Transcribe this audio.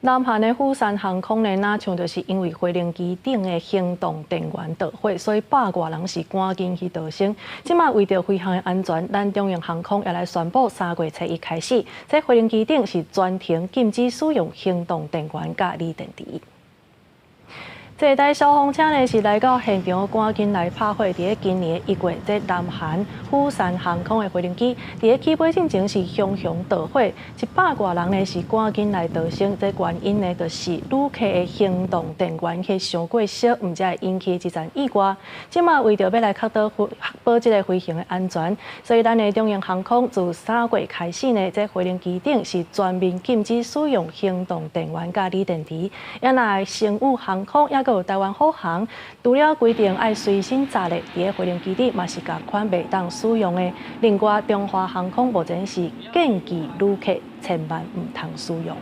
南韓的釜山航空呢，若像就是因為飛行機頂的行動電源著火，所以百外人是趕緊去逃生。這馬為著飛行的安全，咱長榮航空也來宣布3月初一開始，這飛行機頂是全程禁止使用行動電源佮鋰電池。這台消防車呢是來到現場，趕緊來拍火。佇咧今年1月，這南韓釜山航空的飛行機佇咧起飛進前是熊熊著火，100外人呢是趕緊來逃生。這原因呢就是旅客的行動電源去傷過燒，毋才會引起這場意外。這馬為著欲來確保這个飛行的安全，所以咱的長榮航空自3月開始呢，這飛行機頂是全面禁止使用行動電源佮鋰電池。也若星宇航空猶閣有台灣虎航，除了規定愛隨身插咧，佇咧飛行機頂嘛是仝款袂當使用的。另外，中華航空目前是建議旅客千萬毋通使用。